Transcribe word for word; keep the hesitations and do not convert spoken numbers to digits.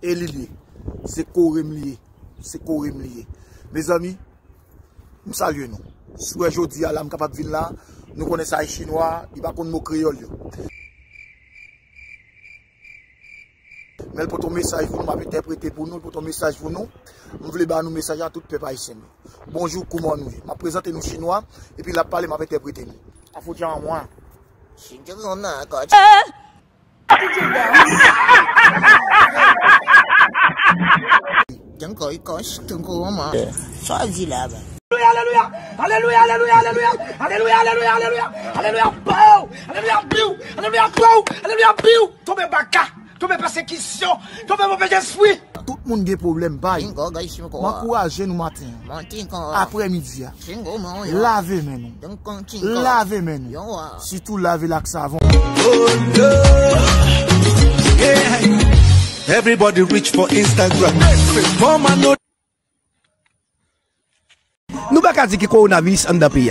E li li ye. Se Kore m li ye. Se Kore m li ye. Mezanmi, m salye nou. Si w wè jodi a la, m kapab vin la, nou konnen sa e chinwa, li pa konn mo kreyòl yo. Men l pote yon mesaj pou nou, m ap entèprete pou nou, l pote yon mesaj pou nou. M vle ba nou mesaj a tout pèp ayisyen yo. Bonjou, kouman nou ye? M ap prezante nou chinwa, epi l ap pale, m ap entèprete nou. Afo djan an mwen. Chinwa nan kò. Django, i kòch, Django, mama. Sa di la, ba. Aleluya, aleluya, aleluya, aleluya, aleluya, aleluya, aleluya, aleluya, pow, aleluya, biw, aleluya, pow, aleluya, biw. Tonbe baka, tonbe pèsekisyon, tonbe move lespri. Tout moun gen pwoblèm pa yo. Django, gay, Django. M ankouraje nou maten an. Maten an. Aprèmidi a. Lave men nou. Lave men nou. Sitou lave l ak savon. Oh no. Yeah. Everybody reach for Instagram. Mama no. Nou pa ka di ke kowonaviris anndan peyi a.